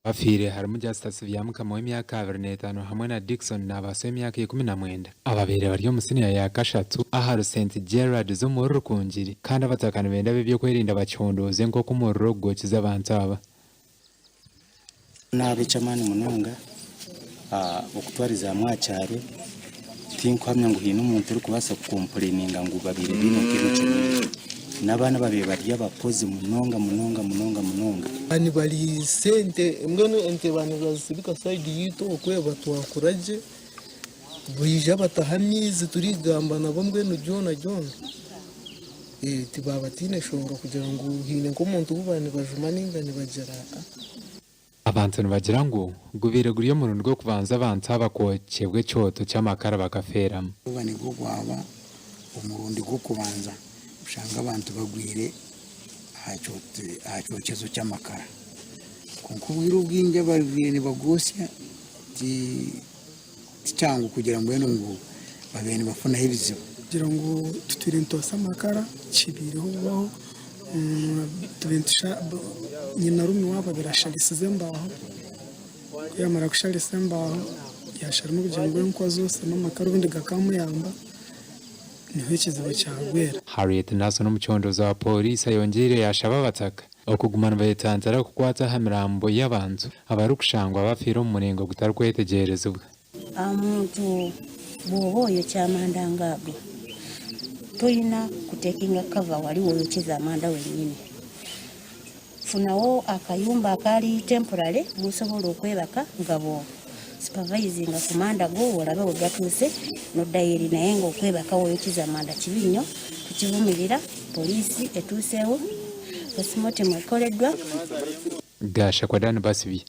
Abafiire harimu Justus Byamukama ow'emyaka 25 hamwe na Dickson Nabaasa ow'emyaka 19 ababaire bari omu siniya ya kashatu ahari St Gerard's omuri Rukungiri kandi abataka nibenda ab'eby'okwerinda bakihondooze nk'oku omuriro ogu gwokize abantu aba. Naaba eky'amaani munonga okutwariza hamwe aha kyaro tinkuhamya ngu haine omuntu orikubaasa kukompureyininga ngu babaire baine nk'emicwe mibi. N'abaana babaire bari abakozi munonga munonga munonga munonga. Nibari sente mbwenu ente banibazisibika sayidi yitu okwe batwakura gye baija bataha amaizi turigamba nabo mbwenu ryona ryona tibabatiine shonga kugira ngu haine nk'omuntu ou banibajuma ninga nibagira. Abantu nibagira ngu gubaire guri omurundi gw'okubanza abantu aba kwokyebwa ekyoto ky'amakara bakafeeramu. Guba nigwo gwaba omurundi gw'okubanza kushanga abantu bagwire aha kyokyezo ky'amakara. Kwonka obwire obwingi ababaire nibagwotsya ti kyangu kugira mbwenu ngu babaire nibafunaho ebizibu. Kugira ngu tutwire nitwotsya amakara kibaireho bubaho nyinarume waaba abaire asharisize embaaho, ku yaamara kusharisa embaaho yaasharamu kugira ngu enkwa zootsemu amakara obundi gakamuyamba niho ekizibu kyagwera. Harriet Nason omucondooza wa Pooriisi ayongyeire yaashaba abataka okuguma nibayetantara kukwata aha mirambo y'abantu abarikushangwa bafiire omu muringo gutarikwetegyerezibwa. Omuntu bw'oba oyokya amanda ng'ago, toyina kutekinga cover wali woyokyeza amanda wenyini. Funawo akayumba akari temporary musobola okwebaka nga bwo supervisinga ku manda go olabe wegatuuse noddayo eri naye nga okwebaka woyokyeza amanda kibi nnyo tukivumirira, poliisi etuusewo, postmortem ekoleddwa. Gashakwa Dan Basibye.